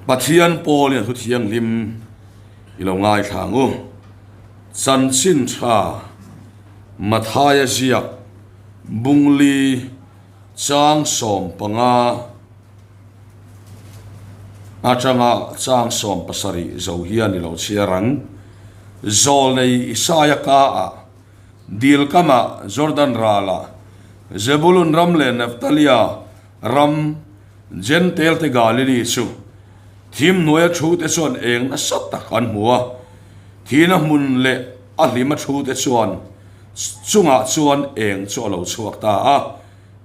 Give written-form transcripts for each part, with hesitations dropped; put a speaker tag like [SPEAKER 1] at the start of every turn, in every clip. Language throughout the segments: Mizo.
[SPEAKER 1] Pathian pawl in a thu thianghlim i lo ngaithla ang u. Chanchin tha Mathaia ziak Bungli chang 15 atanga chang 70 zo hian i lo chhiar ang. Zawlnei Isaia ka ah Dil kamah Jordan ralah Zebulun ram leh Neftalia ram Jentail te Galili chu thim hnuaia thu te chuan eng nasa tak an hmu a, thihna hmun leh a hlima thu te chuan chungah chuan eng chu a lo chhuak ta a,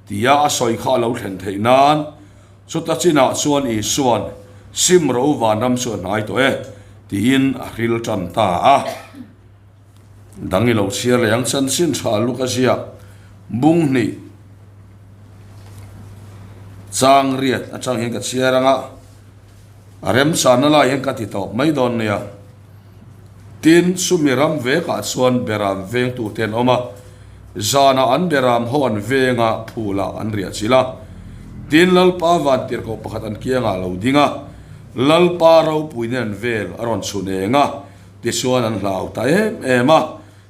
[SPEAKER 1] tia a sawi kha a lo thlen theih nan chuta chinah chuan Isua'n sim ro vanram chu a hnai tawh e tiin a hril tan ta a. Dang i lo chhiar leh ang chanchin tha luk a ziak bung hnih chang riat atang hian ka chhiar ang a, a remchanna lai hian ka ti tawp mai dawn nia. Tin, chumi ram vekah chuan beram vengtu te an awm a, zanah an beram ho an venga phulah an riah chilh a. Tin, Lalpa vantirhkoh pakhat an kiangah a lo ding a, Lalpa ropuina an vel a rawn chhun eng a, Tichuan an hlau ta em em a,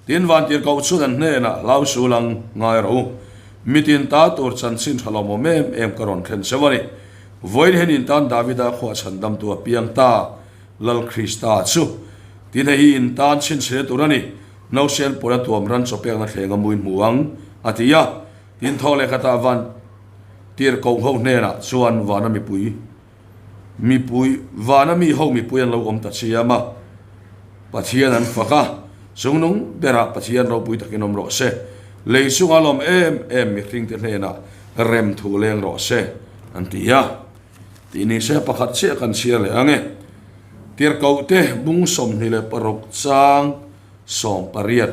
[SPEAKER 1] tin vantirhkoh chuan an hnenah hlau sul ang ngai rawh u. Mitin ta tur chanchin tha lawmawm em em ka rawn thlen cheu a ni. Vawiin hian in tan Davida khuah chhandamtu a piang ta, Lal Krista chu. Tin hei hi in tan chhinchhia tur a ni, Nausen pawn a tuam ran chawpekna thleng a muin hmu ang, a ti a. Tin thaw leh khatah vantirhkoh ho hnenah chuan vana mipui Mipui, vana mi ho mipui an lo awm ta chiam a, Pathian an fak a, chungnung berah Pathian ropui takin awm rawh se, lei chunga lawm em em mihringte hnenah rem thu leng rawh se, an ti a. Tih ni se pakhat chiah kan chhiar leh ang e. Tirhkohte bung 26 chang 18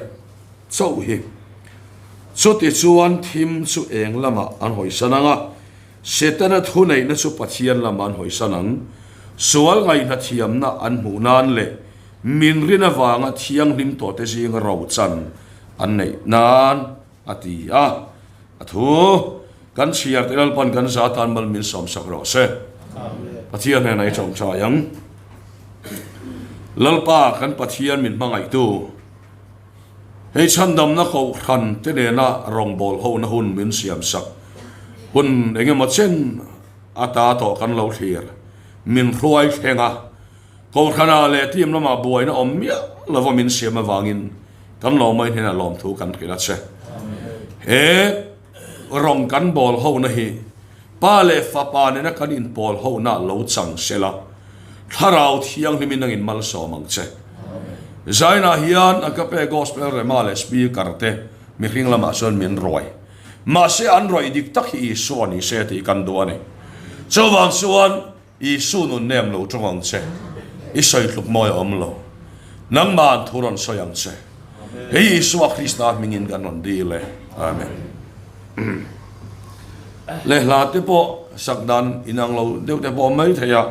[SPEAKER 1] chauh hi. Chutichuan thim chu eng lamah an hawisan ang a, Setana thuneihna chu Pathian lamah an hawisan ang. Sual ngaihna thiamna an hmuh nan leh min rin avanga thianghlim tawhte zinga rochan an neih nan a ti a. A thu kan chhiar te Lalpan kan za tan mal min sawmsak rawh se. Pathian hnenah i tawngtai ang. Lalpa kan Pathian min hmangaihtu. Hei chhandamna kohhran te nena rawngbâwl hona hun min siamsak hun eng emaw chen ata tawh kan lo thlir. Min hruai thleng a, kohhranah leh team lamah buaina awm miah lova min siam avangin kan lawmai hnenah lawmthu kan hrilh a che. He rawng kan bâwl hona hi Pa leh Fapa nena kan inpawl hona lo chang sela, Thlarau Thianghlimin nangin malsawm ang che. Zainah hian Agape Gospel Rema leh Speaker te mihring lamah chuan min ruai. Mahse an rawih dik tak hi Isua ni se tih kan duh a ni. Chuvang chuan Isu nun nem lo tawng ang che, i sawi tluk mawi a awm lo. Nangmah an thu rawn sawi ang che. Hei Isua Krista hmingin kan rawn dil e. Amen. Le hla te pawh sak dan inang lo deuh te pawh mai thei a.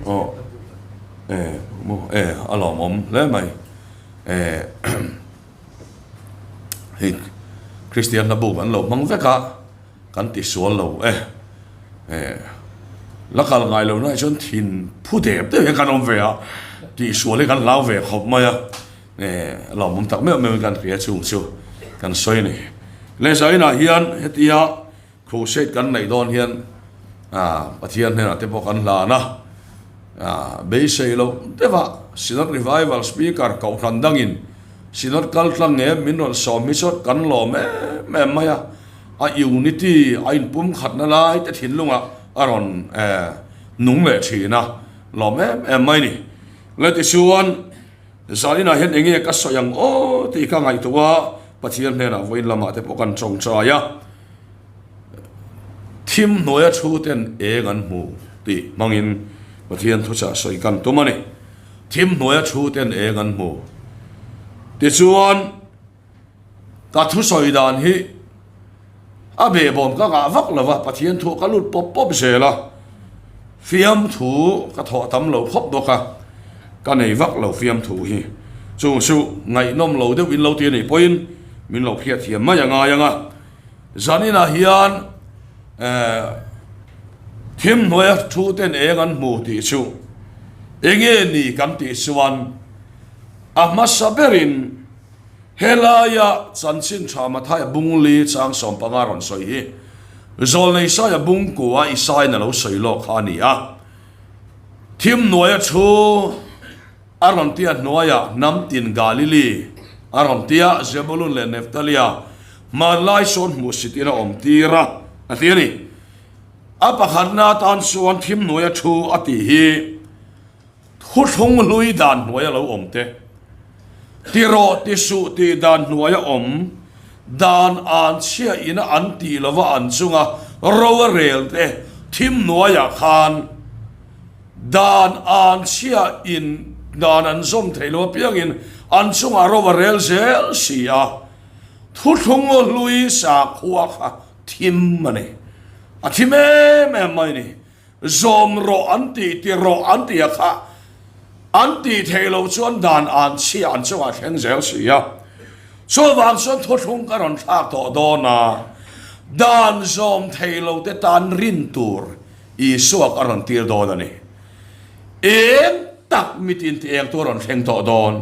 [SPEAKER 1] Aw e e a lawmawm hle mai. E hei Kristian hla buk an lo hmang vek a. Kan ti sual lo e. Eh, la kal ngai lo na chuan thin phu dep deuh hian kan awm ve a, tih sual hi kan hlau ve khawp mai a, eh, lawmawm tak meuh meuhin kan hria chung chu kan sawi a ni. Le zainah hian hetia crusade kan neih dawn hian ah Pathian hnenah te pawh kan hlan a, ah beisei loh deuhah Synod Revival Speaker Kohhran dangin Synod kal tlang nge min rawn sawm hi chuan kan lawm em em mai a. A unity, a inpumkhatna lai te thinlungah a rawn nung leh thin a, lawm em em mai ni. Le tichuan, zaninah hian eng nge ka sawi ang aw tih ka ngaihtuah a, Pathian hnenah vawiin lamah te pawh kan tawngtai a, thim hnuaia thu ten eng an hmu tih hmangin Pathian thuchah sawi kan tum a ni. Thim hnuaia thu ten eng an hmu. Tichuan. Ka thusawi dan hi a behbawm ka ngah vak lo va, Pathian thu ka lut pawp pawp zel a, fiamthu ka thawh tam lo khawp bawk a, ka nei vak lo fiamthu hi. Chung chu ngaihnawm lo deuh in lo ti a nih pawhin min lo hriat thiam mai a ngai ang a. Zaninah hian eh. Thim hnuaia thu ten eng an hmu tih chu enge ni kan tih chuan a hmasa berin helaia chanchin tha Mathaia bungli chang 15 rawn sawi hi Zawlnei Saia bungkua Isaiin a lo sawi lawk kha a ni a. Thim hnuaia thu a rawn tia hnuaiah hnam tin Galili a rawn tia Zebulun leh Neftalia hmanlai sawn hmuhsit in a awm tir a a ti a ni. A pakhatna atan chuan thim hnuaia thu a tih hi thuthlung hlui dan hnuaia lo awm te, ti rawh ti suh tih dan hnuaia awm, dan an chhia ina an tih lova an chunga ro a rel te thim hnuaiah khan dan an chhia in dan an zawm theih lo apiangin an chungah ro a rel zel si a, thuthlung hlui sakhua kha Thim a ni. A thim em em mai a ni. Zawm rawh an tih, ti rawh an tih a kha an tih theih loh chuan dan an chhia an chungah thleng zel si a. Chuvang chuan thuthlung ka rawn thlak tawh dawn a, dan zawm thei lo te tan rin tur Isua ka rawn tir dawn a ni. Eng tak mitin ti eng tur a rawn thleng tawh dawn.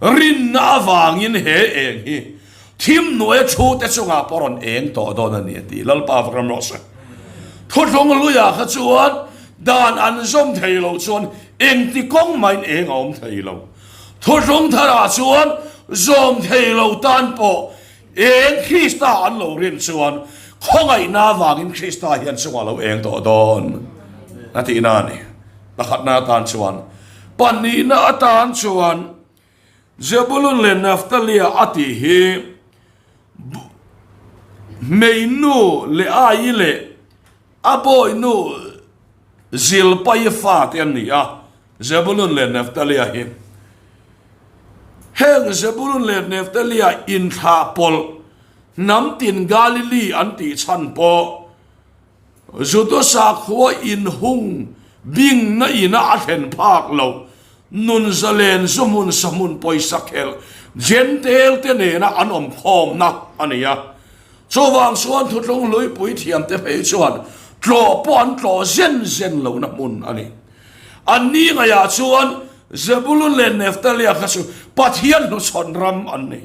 [SPEAKER 1] Rinna avangin he eng hi Thim hnuaia thu te chungah pawh rawn eng tawh dawn a ni a ti. Lalpa va ram rawh se. Thuthlung hluiah kha chuan dan an zawm thei lo chuan engti kawng mahin eng a awm thei lo. Thuthlung tharah chuan zawm thei lo tan pawh eng Krista an lo rin chuan khawngaihna avangin Krista hian chungah lo eng tawh dawn a tihna a ni. Pakhatna atan chuan pahnihna atan chuan Zebulun leh Naftalia a tih hi hmeinu Leaii leh a bawihnu Zilpai fate an ni a, Zebulun leh Naftalia hi. Heng Zebulun leh Naftalia inthlah pawlh hnam tin Galili an tih chhan pawh Juda sakhua inhung bingna ina a thlen phak lo, nun zalen zuhmun sahmun pawisa khelh Jentail te nena an awm khawmna a ni a. Chuvang chuan thutlung hluipui thiamte phei chuan tlawh pawh an tlawh zen zen lohna hmun a ni. Anni ngaihah chuan Zebulun leh Neftalia kha chu Pathian hnuchhawn ram an ni.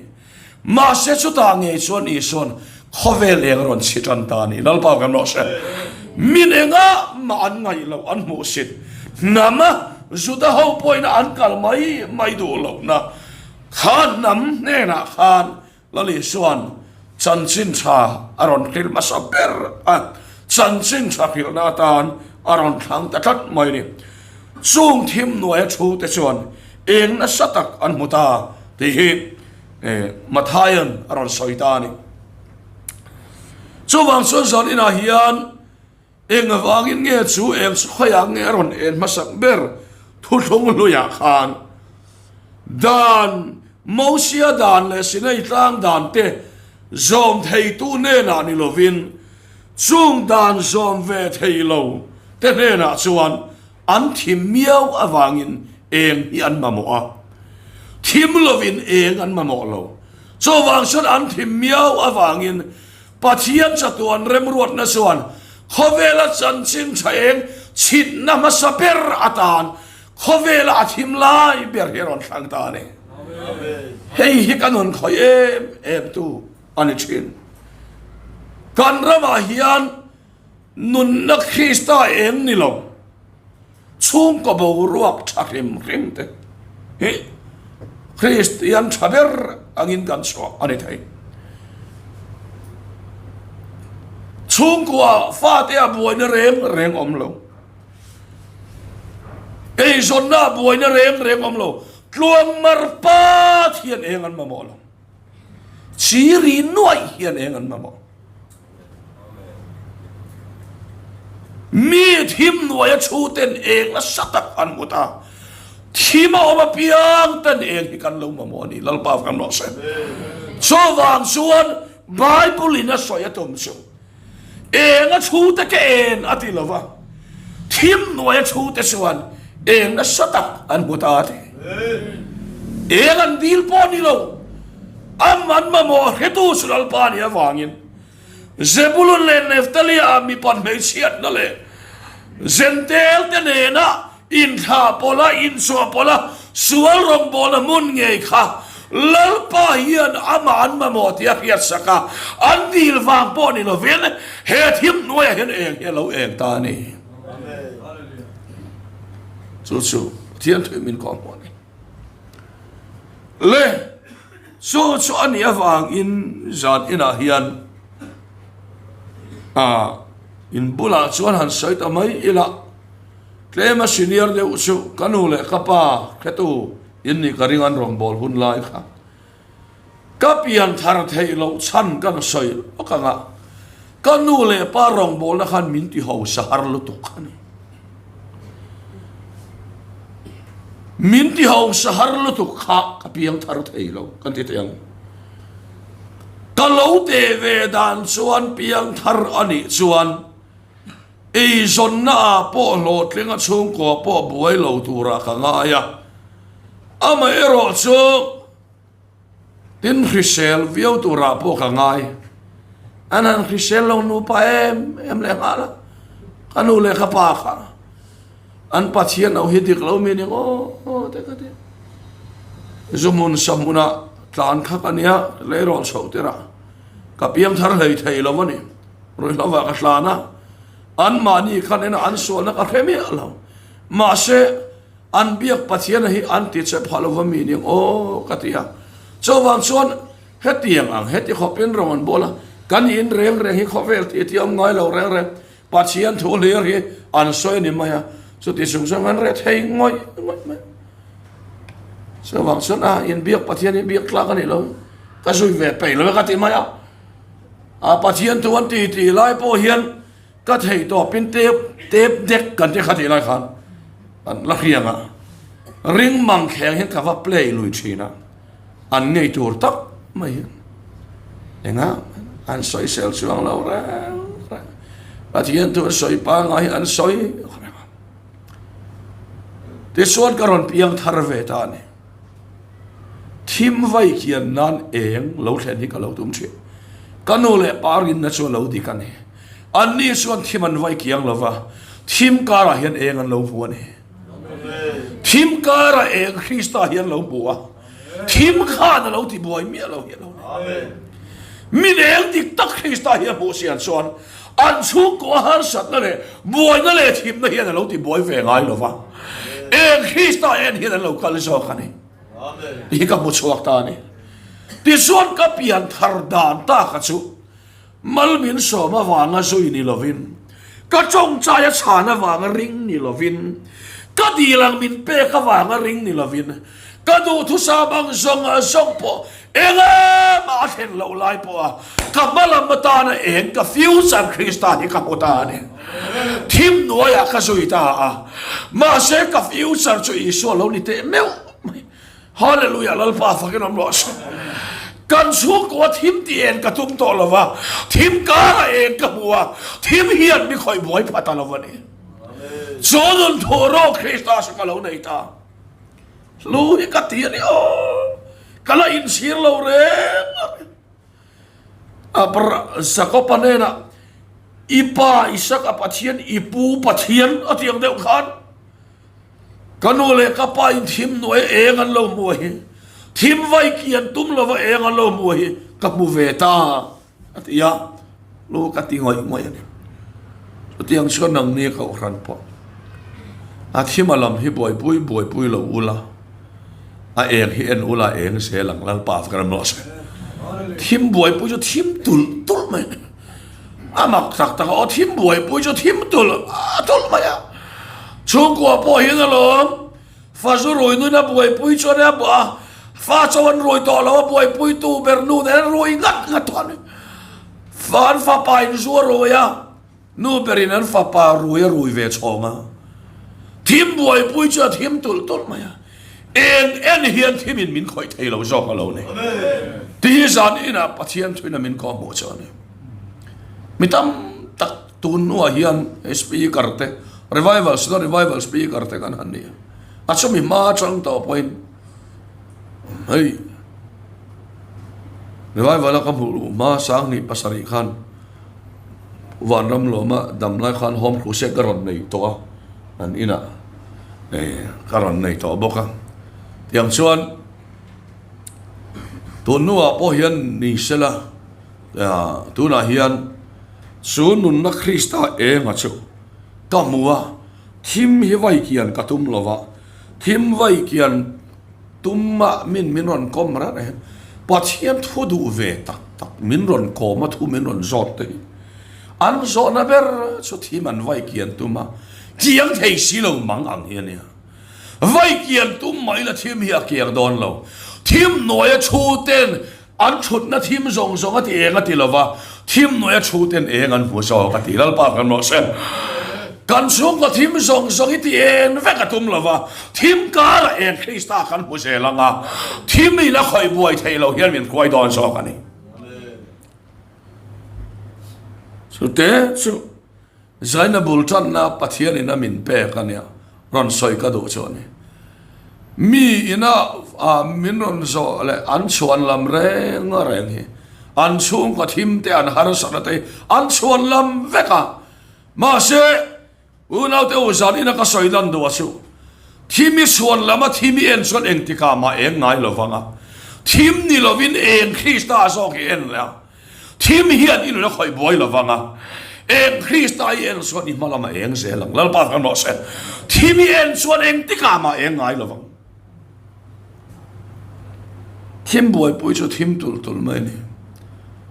[SPEAKER 1] Mahse chutah ngei chuan Isua'n khawvel eng a rawn chhi tan ta a ni. Lalpa kan rawh se. Min engah mah an ngaih loh, an hmuhsit hnam a, Juda ho pawhin an kal mai mai duh lohna kha hnam hnenah khan Lal Isua'n chanchin tha a rawn hrilh hmasa ber a, chanchin tha hrilhna atan a rawn thlang ta tlat mai a ni. Chung thim hnuaia thu te chuan eng nasa tak an hmu ta tih hi Mathaia'n a rawn sawi ta a ni. Chuvang chuan zan inah hian eng avangin nge chu eng chu khawiah nge a rawn en hmasak ber thuthlung hluiah khan dan Mosia dan leh Sinai tlang dan te zawm theitu hnenah ni lovin chung dan zawm ve thei lo te hnenah chuan An thim miau avangin eng hi an mamawh a, thim lovin eng an mamawh lo. Chuvang chuan an thim miau avangin Pathian chatuan remruatna chuan khawvela chanchin tha eng chhitna hmasa ber atan khawvela a thim lai ber hi a rawn thlang ta a ni. Hei hi ka nun khawih em em tu a ni thin. Kan ramah hian Nunna Krista eng ni lo, chhungkaw boruak tha hrim hrim te hi Kristian tha ber angin kan chhuah a ni thei. Chhungkua fate a buaina reng reng awm lo, eizawnna a buaina reng reng awm lo, tluang mar pat hian eng an mamawh lo, chiri nuaih hian eng an mamawh. Mi thim hnuaia chhu ten eng nasa tak an hmu ta. Thim a awm apiang ten eng hi kan lo mamawh a ni. Lalpa kan rawh se. Chuvang chuan Bible in a sawi a tum chu eng a chhu te ka en a ti lova, thim hnuaia chhu te chuan eng nasa tak an hmu ta a ti. Eng an dil pawh ni lo. Am an mamawh hretu chu Lalpa nih avangin Zebulun leh Neftalia ah mipa hmeichhiatna leh. Zentel te nena inthlah pawlh a, inchhuah pawlh a, sual rawngbawlna hmun ngei kha Lalpa hian amah an mamawh tih a hriatsak a, an dil vang pawh ni lovin he thim hnuaiah hian eng hi a lo eng ta a ni. Chu chu Pathian thuih min kawhhmuh a ni. Le, chu chu a nih avangin zan inah hian ah in bulah chuan han sawi ta mai ila, tlema senior deuh chu ka nu leh ka pa hretu in nih ka ring an rawngbâwl hun lai kha. Ka pian thar theih loh chhan ka na sawi lawk ang a, ka nu leh pa rawngbâwlna khan min ti hausa har lutuk a ni. Min ti hausa har lutuk kha ka piang thar thei lo kan ti thei ang. Ka lo teh ve dan chuan piang thar a nih chuan eizawnna ah pawh hlawhtling a chhungkua pawh buai lo turah ka ngai a, amaherawh chu Tin, hrisel viau turah pawh ka ngai. An han hrisel lo nupa em em leh nghal a, ka nu leh ka pa kha an Pathian lo hi dik lo mi ni aw te ka ti. Zuhmun sahmunah tlan kha ka nia, leirawl chhoh tirah ka piang thar hlei thei lo a ni. Ruihhlo ah ka tlan a, anmahni khan ena an sualna ka hre miah lo. Mahse, An biak Pathiana hi an ti che phah lova mi ning aw ka ti a. Chuvang chuan hetiang ang heti khawpin rawng an bawl a, kan in reng reng hi khawvel tih tih awm ngai lo reng reng Pathian thu hlir hi an sawi a ni mai a, chuti chung chuan kan reh thei ngawih ngawih mai. Chuvang chuan a in biak Pathian hi biak tlak a nih lo, ka zui ve peih lo e ka ti mai a. A Pathian thu an ti tih lai pawh hian Ka theih tawpin tep tep dek kan ti kha tih lai khan an la hriang a, ring mang thleng hian ka va play lui thin a, an ngei tur tak mai hian enga an sawisel chuang lo reng reng Pathian thu an sawi pangai hi an sawi reng a, tichuan ka rawn piang thar ve ta a ni. Thim vai kian nan eng lo thlen hi ka lo tum thin. Ka nu leh pa rinna chu a lo dik a ni. Anni chuan thim an vai kiang lo va, thim karah hian eng an lo hmu a ni. Thim karah eng Krista hi an lo hmu a, thim khan a lo ti buai miah lo hi a lo ni. Min eng dik tak Krista hi a hmuh sian chuan an chhungkaw harsatna leh buaina leh thimna hian a lo ti buai ve ngai lo va, eng Krista en hian an lo kal zawk a ni. Tih hi ka hmu chhuak ta a ni. Tichuan ka pian thar dan taka chu Mal min sawm avanga zui ni lovin, ka tawngtai a chhan avanga ring ni lovin, ka dil ang min pek avanga ring ni lovin, ka duhthusam ang zawng zawng pawh eng emah a thlen loh lai pawha ka hma lam atana eng ka future Krista hi ka hmu ta a ni. Thim hnuaiah ka zui ta a, mahse ka future chu Isua lo ni teh meuh mai. Hallelujah Lalpa fakin awm rawh se. Kan chhungkua thim tih en ka tum tawh lo va, thim kara eng ka hmu a, thim hian mi khawih buai pha ta lo va ni. Chu nun thu rawh Krista chu ka lo nei ta. Lu hi ka ti a ni aw, ka la inchhir lo reng a ni. Abra Jakoba hnenah i pa Isaka Pathian i pu Pathian a ti ang deuh khan Ka nu leh ka pa in thim hnuai eng an lo hmu hi, thim vai kian tum lova eng an lo hmu hi ka hmu ve ta a ti a, lu ka ti ngawih ngawih a ni. Chutiang chuan nangni kohhran pawh a thim a lam hi buaipui buaipui lo ula, a eng hi en ula eng zel ang Lalpa ka ram rawh se. Thim buaipui chu thim tulh tulh mai a ni. A mak tak tak a, aw thim buaipui chu thim tulh a tulh mai a. Chhungkua pawh hian alawm fa zu rui nun a buaipui chuan a buah a, fa cho an rui tawh lo a buaipui tu ber nu nen an rui ngat ngat tawh a ni. Fa an fapa in zu a rui a, nu berin an fapa rui a rui ve chhawng a. Thim buaipui chu a thim tulh tulh mai a. Eng en hian thim in min khawih thei lo zawk a lo ni. Ti hi zan inah Pathian thuin a min kawhhmuh chu a ni. Mi tam tak tun hnuah hian speaker te, revival silo revival speaker te kan han ni a. A chumi hma atang tawh pawhin hei revival a ka hmuh luh hma 2007 khan. Vanramlawma dam lai khan Home Crusade ka rawn nei tawh a, an inah ka rawn nei tawh bawk a. Tiang chuan tun hnuah pawh hian ni sela tunah hian chu nunna Krista enga chu ka hmu a, thim hi vai kian ka tum lo va, thim vai kian Tumah min min rawn kawm reng reng. Pathian thu duh ve tak tak min rawn kawm a thu min rawn zawt te hi an zawhna ber chu thim an vai kian tum a, kiang thei si lo mang ang hi a nia. Vai kian tum mah ila thim hi a kiang dawn lo. Thim hnuaia thu ten An thutna thim zawng zawng a ti eng a ti lova, thim hnuaia thu ten eng an hmu zawk a ti. Lalpa kan rawh se. Kan chhungkaw thim zawng zawng hi ti eng vek a tum lova, thim karah eng Krista kan hmu zel ang a, thim in a khawih buai theih loh hian min hruai dawn zawk a ni. Chute chu. Zaina bul tanna Pathianin a min pek a nia, rawn sawi ka duh chu a ni. Mi ina min rawn zawh leh an chhuan lam reng reng hi, an chhungkaw thim te an harsatna te hi an chhuan lam vek a. Mahse, unaute u zan ina ka sawi lan duh a chu, thim i chhuan lam a thim i en chuan engtikah mah eng ngai lo vang a, thim ni lovin eng Krista zawk i en leh a. Thim hian i nun a khawih buai lo vang a, eng Krista i en chuan i hma lamah eng zel ang. Lalpa kan rawh se. Thim i en chuan engtikah mah eng ngai lo vang. Thim buaipui chu thim tul tul mai a ni.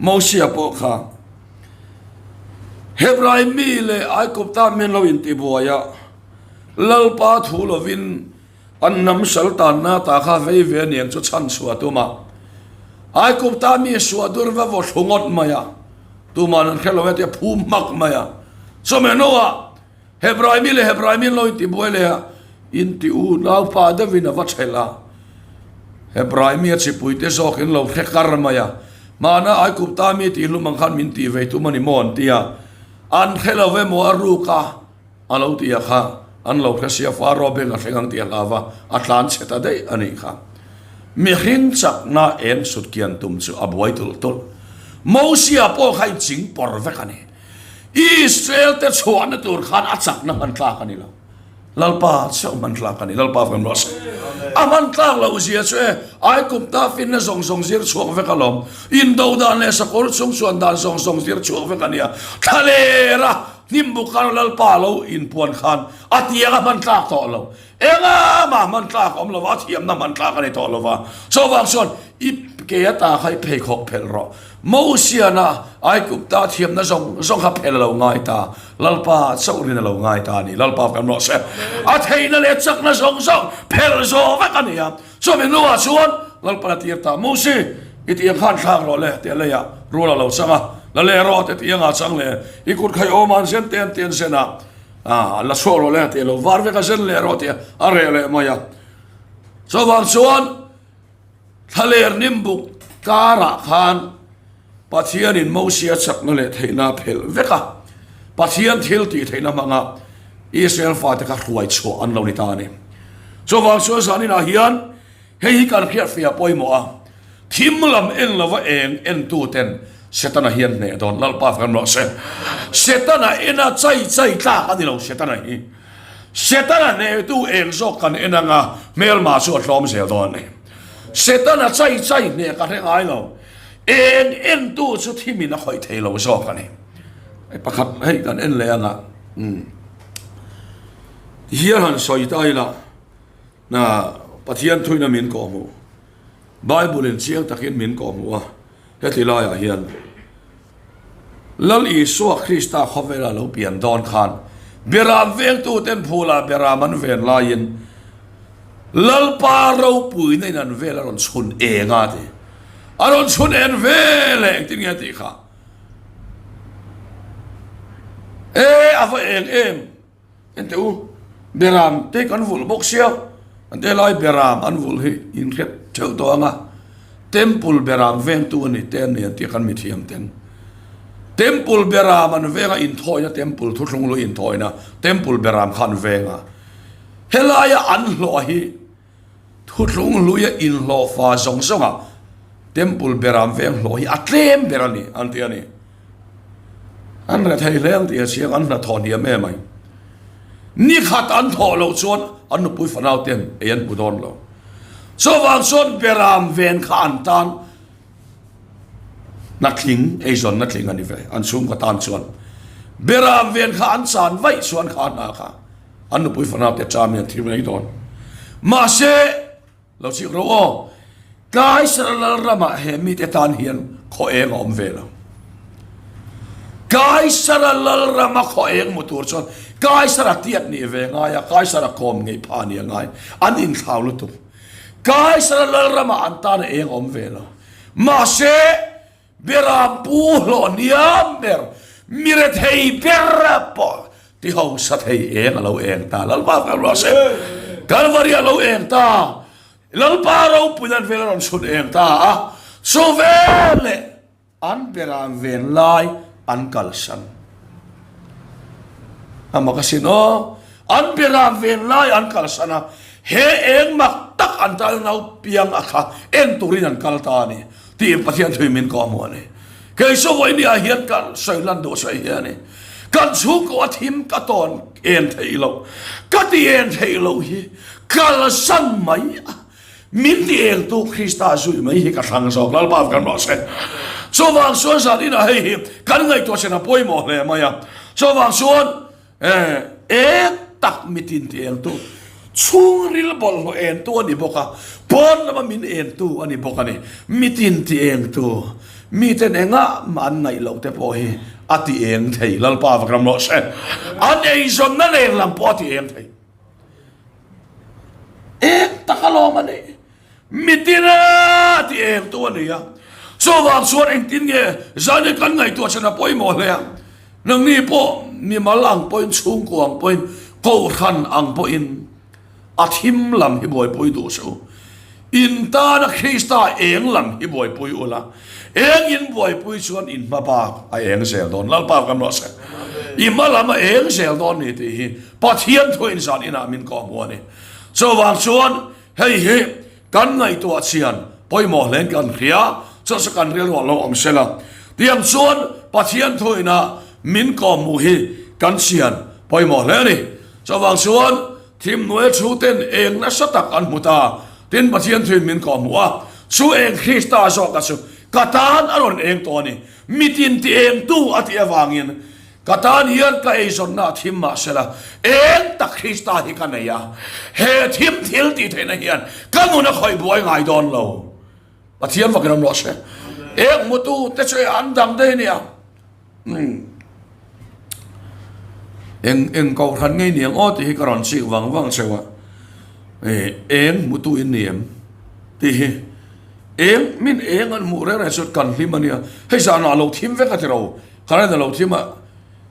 [SPEAKER 1] Mosia pawh kha Hebrai mi leh Aikupta mi an lo intibuai a, Lalpa thu lovin An hnam sal tanna ta kha vei ve aniang chu chhan chhuah tum a, Aikupta mi suah dur va vaw thlu ngawt mai a, tuman an hre lo e tia phum hmak mai a. Chawhmeh hnuah Hebrai mi leh Hebrai mi an lo inti buai leh a, inti u naupa deuhin a va thelh a, Hebrai mi a chipuite zawkin lo hre kar mai a, hmana Aikupta mi tih hlum ang khan min tih vei tum a ni maw an ti a, an hre lo emaw a ruk a. A lo ti a kha, an lo hre sia Faro beng a thleng ang tih a hlau va, a tlan chhe ta daih a nih kha. Mihring chakna eng sut kian tum chu a buai tulh tulh. Mosia pawh kha in ching pawr vek a ni. Israel te chhuahna tur khan a chakna hman tlak a ni lo. Lalpa chauh hman tlak a ni. Lalpa vem rawh se. A hman tlak loh zia chu e, Aikumta finna zawng zawng zir chhuak vek alawm. Indo dan leh sakawr chung chuan dan zawng zawng zir chhuak vek a nia. Thlalera Hnim bukar Lalpa lo inpuan khan a tiang a hman tlak tawh lo. Enga mah hman tlak a awm lo va, a thiamna hman tlak a ni tawh lo va. Chuvang chuan i ke ata kha i pheikhawk phelh rawh. Mosiana Aigupta thiamna zawng zawng kha phelh a lo ngai ta. Lalpa chauh rin a lo ngai ta a ni. Lalpa kan rawh se. A theihna leh chakna zawng zawng phelh zawh vek a ni a. Chumi hnuah chuan Lalpan a tir ta, Mosi, i tiang khan thlak rawh le, tih a leiah rul a lo chang a, la leh rawh tih tiangah chang leh, i kut khai awm an zen te an ti an zen a, la chhuak rawh le tih a lo var vek a, zen leh rawh tih a reh leh mai a. Chuvang chuan thlaler nimbuk karah khan Pathianin Mosia chakna leh theihna a phelh vek a, Pathian thil tih theihna hmanga Israel fate kha hruai chhuah an lo ni ta a ni. Chuvang chuan zaninah hian hei hi kan hriatfiah pawimawh a, thim lam en lova eng entuten Setana hian hneh dawn Lalpa kan rawh se. Setana ena chai chai tlak a ni lo Setana hi. Setana hnehtu eng zawk kan en anga hmelma chu a tlawm zel dawn a ni. Setana chai chai hneh ka hre ngai lo. Eng entu chu thimin a khawih thei lo zawk a ni. Pakhat hei kan en leh anga tihian han sawi ta ila na Pathian thuina min kawhhmuh Bible in chiang takin min kawhhmuh a heti laiah hian Lal Isua Krista khawvela lo pian dawn khan Beram vengtuten phula Beram an ven laiin Lalpa ropuina in an vel a rawn chhun eng a ti. A rawn chhun en ve leh engtin nge a tih kha? E a va eng em? Enteh u, Beram te kan vulh bawk sia, an te lai Beram an vulh hi in hre theuh tawh ang a, Temple Beram vengtu a ni te an ni an tih a kan mithiam ten. Temple Beram an veng a inthawina Temple thuthlung lui inthawina Temple Beram kha an veng a. Helaia an hlawh hi thuthlung hluia inhlawhfa zawng zawnga Temple Beram veng hlawh hi a tlem ber a ni an ti a ni. An rethei hle ang tih a chiang, an hnathawh hniam em ai. Ni khat an thawh loh chuan an nupui fanau ten ei an hmu dawn lo. Chuvang chuan beram ven kha an tan na tling, eizawnna tling a ni ve, an chhungkaw tan chuan. Beram ven kha an chan vaih chuan kha hna kha an nupui fanau te cham in an thil mai dawn. Mahse, Lo chik rawh aw, Kaisara lalramah he mite tan hian khaw eng a awm ve lo. Kaisara lalrama khaw eng hmu tur chuan Kaisara tiat nih ve ngai a, Kaisara kawm ngeih pha nih a ngai. An inthlau lutuk. Kaisara lalramah an tan a eng a awm ve lo. Mahse, Beram pu hlawh hniam ber, mi rethei ber pawh ti hausa thei eng a lo eng ta. Lalpa kan ruah se. Kalvari a lo eng ta. Lalpa ropui nan vel a rawn chhun eng ta a. Chu veleh an beram ven lai an kalsan. A mak asin aw. An beram ven lai an kalsan a. He eng mak tak an tan nau piang a kha en turin an kal ta a ni. Tih Pathian thui min kawh hmuh a ni. Kei chu vawinia hian ka sawi lan duh sawi hi a ni. Kan chhungkaw a thim ka tawn en theih loh, ka ti en theih loh hi kalsan mai a, min ti engtu Krista zui mai hi ka thlang zawk. Lalpa kan rawh se. Chuvang chuan zan inah hei hi kan ngaihtuah chen a pawimawh hle mai a. Chuvang chuan Eng tak mitin ti engtu, chhungril bawlhhlawh entu a ni bawk a, pawn lama min entu a ni bawk a ni. Mitin ti engtu, miten engah mah an ngaih loh te pawh hi a ti eng thei. Lalpa vak ram rawh se. An eizawnna leng lam pawh a ti eng thei. Eng tak alawm a ni. Mitina ti eng tu a ni a, chuvang chuan engtin nge zan hi kan ngaihtuah chhan a pawimawh hle a, nangni pawh mimal ang pawhin chhungkua ang pawhin kohhran ang pawhin a thim lam hi buaipui duh suh u, in tana Krista eng lam hi buaipui ula, eng in buaipui chuan in hma bak a eng zel dawn, Lalpa kan rawh se, i hma lam a eng zel dawn ni tih hi Pathian thuin zan inah min kawhhmuh a ni, chuvang chuan. Hei hi kan ngaihtuah chian pawimawh hlein kan hria, chu chu kan rilruah lo awm sela. Tiang chuan Pathian thuina min kawmhmuh hi kan chian pawimawh hle a ni. Chuvang chuan thimhnuaia thu ten eng nasa tak an hmu ta, tin Pathian thuin min kawmhmuh a, chu eng Krista zawka chu ka tan a rawn eng tawh a ni. Mitin ti engtu a tih avangin Ka tan hian ka eizawnna a thim mah sela, eng tak Krista hi ka nei a, he thim thil tih theihna hian ka nun a khawih buai ngai dawn lo. Pathian vakin awm rawh se. Eng hmutu te chu an dang daih a nia. Eng eng kohhran ngei niang aw tih hi ka rawn chik vang vang cheu a. Eng hmutu in ni em tih hi. Eng min eng an hmuh reng reng chuan kan hlim a nia. Hei zanah lo thim vek a ti ro. Current a lo thim a,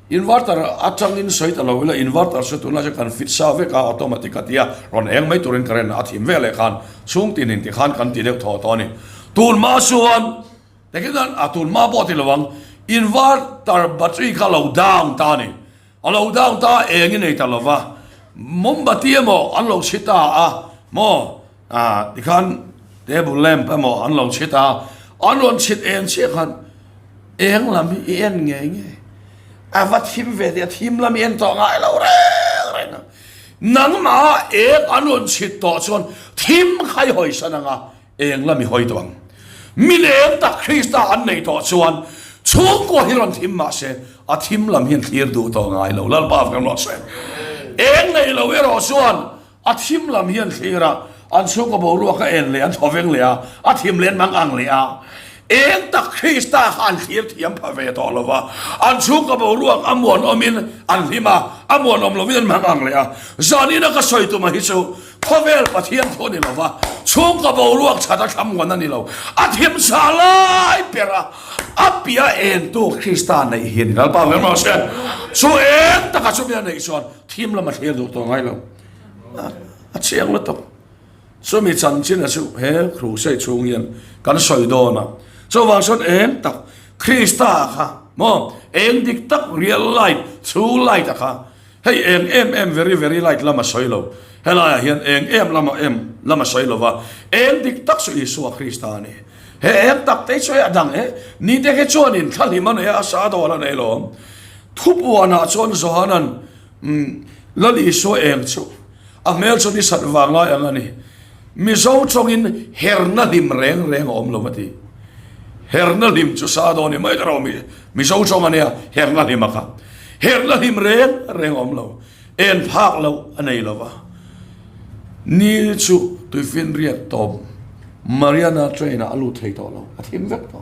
[SPEAKER 1] inverter atangin sawi ta lo ila, inverter chu tunlai chuan kan fit sa vek a, automatic a tia rawn eng mai turin current a thim vek leh khan chhung tin in tikhan kan ti deuh thaw tawh a ni. Tun hma chuan takin a tun hma pawh ti lo ang, inverter battery kha a lo down ta a ni. A lo down ta eng i nei ta lo va, mombati emaw an lo chhi ta a maw, ah tikhan table lamp emaw an lo chhi ta, an rawn chhit eng chiah khan eng lam hi i en ngei ngei, a va thim ve tih a thim lam i en tawh ngai lo reng reng a, nangmah eng an rawn chhit tawh chuan thim kha i hawisan ang a, Eng la mi hawi tawh ang? Mi leng tak Krista an neih tawh chuan chhungkua hi rawn thim mah se, a thim lam hian thlir duh tawh ngai lo. Lalpa kan rawh se. Eng nei lo erawh chuan a thim lam hian thlir a, an chhungkaw boruak a en leh an thawveng leh a, a thim leh an mang ang leh a. Eng tak Krista kha an thlir thiam pha ve tawh lo va, an chhungkaw boruak a muanawmin an hlim a, a muanawm lovin an mang ang leh a. Zanina ka sawi tuma hi chu Khawvel Pathian thu a ni lo va, chhungkaw boruak that a thlam ngawn a ni lo. A thimsa lai ber a, a piah entu Krista neih hi a ni. Lalpa veng rawh se. Chu eng taka chumi a neih chuan thim lam a thlir duh tawh ngai lo. A chiang lutuk. Chumi chanchin a chu he crusade chhung hian kan sawi dawn a. Chuvang chuan eng tak Krista kha maw eng dik tak real light, true light a kha Hei eng em em very very light lam a sawi lo. Helaiah hian eng em lama em lam a sawi lo va, eng dik tak chu Isua Krista a ni. He eng tak te chu hei a dang e, ni te khi chuanin thlahlim a nei a, a sa dawn a nei lo. Thupuanah chuan Johana'n Lal Isua eng chu a hmel chu ni sat vang lai ang a ni. Mizo tawngin herna hlim reng reng a awm lo a ti. Herna hlim chu sa dawn i mai ta rawh Mizo tawng a nia herna hlim a kha. Herna hlim reng reng a awm lo. En phak loh a nei lo va. Ni chu tuifinriat tawp Mariana train ah a lut thei tawh lo, a thim vek tawh.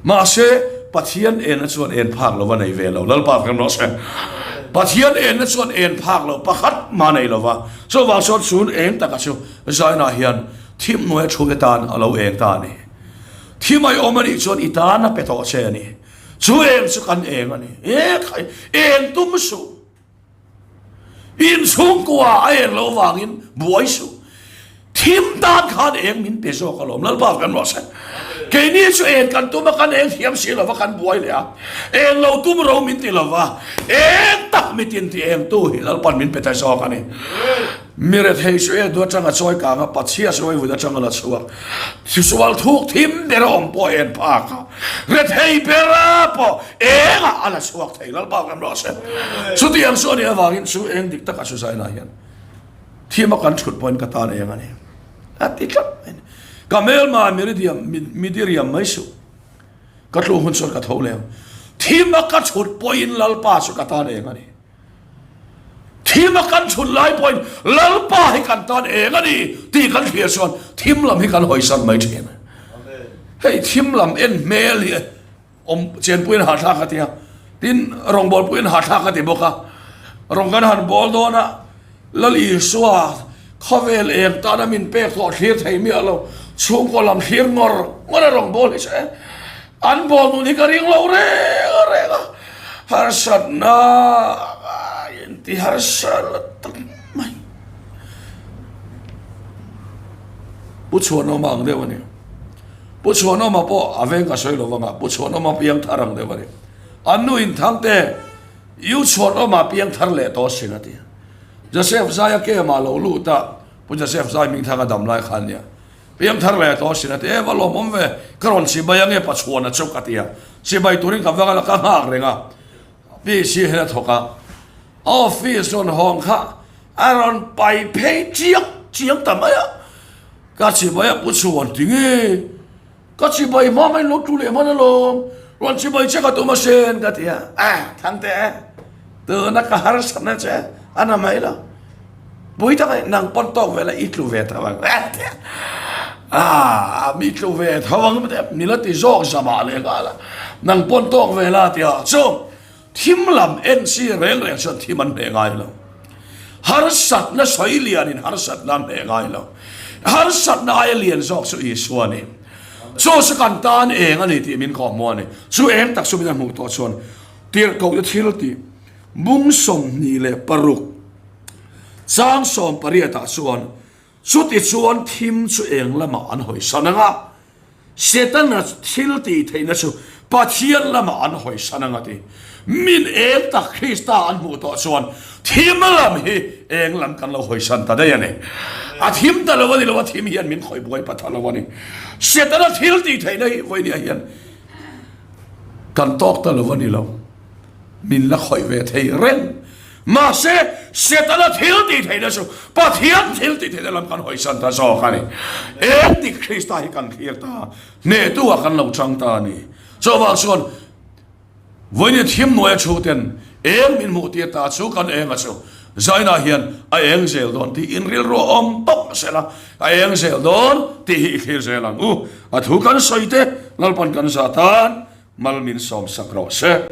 [SPEAKER 1] Mahse, Pathian enna chuan en phak lo a nei ve lo. Lalpa kan rawh se. Pathian enna chuan en phak lo pakhat mah a nei lo va. Chuvang chuan chun eng taka chu Zainah hian thim hnuaia thu te tan a lo eng ta a ni. Thim a i awm a nih chuan i tan a pe tawh che a ni. Chu eng chu kan eng a ni. E khai, eng tum suh. Inchhungkua a eng lo vangin buai suh. Thim tan khan eng min pe zawk alawm. Lalpa kan rawh se. Keini chu eng kan tum a, kan eng thiam si lova kan buai leh a. Eng lo tum ro min ti lova, eng tak mitin ti eng tu hi Lalpan min pe ta zawk a ni. Mi rethei chu eng du atanga chawi kang a, Pathia chu vawivut atanga la chhuak. Sual thuk thim ber a awm pawh en phak a, rethei bera pawh engah a la chhuak thei Lalpa kan rawh se. Chutiang chu a nih avangin chu eng dik takah chu zainah hian thim a kan thut pawhin ka tan eng a ni. A ti tlat mai a ni. Ka hmelma miridiam midiriam mai suh. Ka tlu hun chuan ka tho leh ang. Thim a ka thut pawhin Lalpa chu ka tan eng a ni. Thim a kan chhun lai pawhin Lalpa hi kan tan eng a ni tih kan hria chuan thim lam hi kan hawisan mai thin. Hei thim lam en hmel hi awm chenpuiin hahthlak a ti a, tin rawngbawlpuiin hahthlak a ti bawk a. Rawng kan han bawl dawn a, Lal Isua khawvel eng tana min pek tawh thlir thei miah lo, chhungkaw lam thlir ngawr ngawr a rawngbâwl hi che. An bawl nun hi ka ring lo reng reng a, harsatna inti harsa la tak mai. Pu Chhuanawma ang deuh a ni. Pu Chhuanawma pawh a veng ka sawi lo vang a, Pu Chhuanawma piang thar ang deuh a ni. An nu in Thangte, U Chhuanawma piang thar leh tawh sin a ti. Joseph Zaia Kema lo lut a, Pu Joseph Zai Hmingthanga dam lai khan nia. Piang thar leh tawh sin a ti, E va lawm awm ve, ka rawn chibai ange Pachhuana chu ka ti a. Chibai turin ka vang a, ka nghak reng a. PC hian a thawk a, a office rawn hawng kha a rawn pai phei chiang chiang ta mai a. Ka chibai a, Pu Chhuan tinge? Ka chibai hma mai lo tu leh hman alawm, rawn chibai che ka tum asin ka ti a, eh Thangte tuna ka harsatna che a na mai lo, pui tak a ni, nang pawn tawk vel a i tlu ve tho ang a ti a, ah mi tlu ve tho ang mi la ti zawk zamah leh nghal a, nang pawn tawk vel a ti a, chu Thim lam en si reng reng chuan thim an hneh ngai lo. Harsatna sawi lianin harsatna an hneh ngai lo. Harsatna aia lian zawk chu Isua a ni. Chu chu kan tan eng a ni tih min kawhhmuh a ni. Chu eng tak chu min a hmuh tawh chuan tirhkohte thil tih bung 26 chang 18 ah chuan Chutichuan thim chu eng lamah an hawisan ang a, Setana thil tih theihna chu Pathian lamah an hawisan ang a ti. Min eng tak Krista an hmuh tawh chuan thim lam hi eng lam kan lo hawisan ta daih a ni. A thim ta lo a ni lo, a thim hian min khawih buai patha lo a ni. Setana thil tih theihna hi vawinia hian kan tawk ta lo a ni lo. Min la khawih ve thei reng. Mahse, Setana thil tih theihna chu Pathian thil tih theihna lam kan hawisan ta zawk a ni. Engtik Krista hi kan thlir ta, hnehtu ah kan lo chang ta a ni. Chuvang chuan, vawiin thim hnuaia thu ten eng min hmuh tir ta chu kan eng a chu Zaina hian a eng zel dawn tih in rilru a awm tawp sela, a eng zel dawn tih hi i thlir zel ang u. A thu kan sawi te Lalpan kan zah tan mal min sawmsak rawh se.